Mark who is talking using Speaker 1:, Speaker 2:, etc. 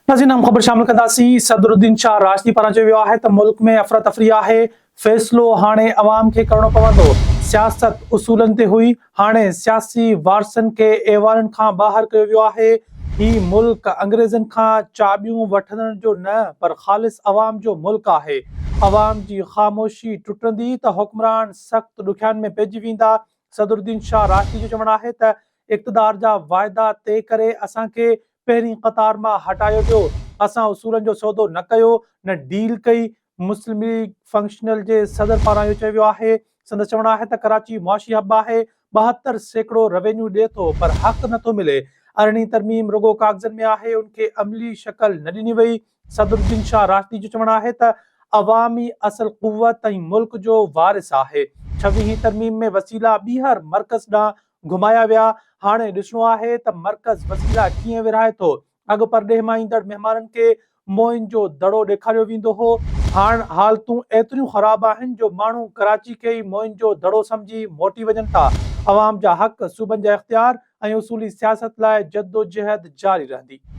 Speaker 1: ناظرين اهم خبر شامل ڪنداسين صدرالدين شاهه راشدي پاران چيو ويو آهي ته ملڪ ۾ افراتفري آهي فيصلو هاڻي عوام کي ڪرڻو پوندو سياست اصولن تي هئي هاڻي سياسي وارثن کي ايوانن کان ٻاهر ڪيو ويو آهي هي ملڪ انگريزن کان چاٻيون وٺندڙن جو نه پر خالص عوام جو ملڪ آهي عوام جي خاموشي ٽٽندي ته حڪمران سخت ڏکيائين ۾ پئجي ويندا صدرالدين شاهه راشدي جو چوڻ آهي ته اقتدار جا واعدا طئي ڪري اسان کي پهرين قطار مان هٽايو ويو، اسان اصولن جو سودو نه ڪيو نه ڊيل ڪئي، مسلم ليگ فنڪشنل جي صدر پاران اهو چيو ويو آهي، سندس چوڻ آهي ته ڪراچي معاشي حب آهي، 72% روينيو ڏئي ٿو پر حق نٿو ملي، ارڙهين ترميم رڳو ڪاغذن ۾ آهي ان کي عملي شڪل نه ڏني وئي، صدرالدين شاهه راشدي جو چوڻ آهي ته عوام ئي اصل قوت ۽ ملڪ جو وارث آهي، ڇويهين ترميم ۾ وسيلا ٻيهر مرڪز ڏانهن گهمايا ويا، هاڻي ڏسڻو آهي ته مرڪز وسيلا ڪيئن ورهائي ٿو، اڳ پرڏيهه مان ايندڙ مهمانن کي موئن جو دڙو ڏيکاريو ويندو هو، هاڻ حالتون ايتريون خراب آهن جو ماڻهو ڪراچي کي ئي موئن جو دڙو سمجهي موٽي وڃن ٿا، عوام جا حق، صوبن جا اختيار ۽ اصولي سياست لاء جدوجهد جاري رهندي.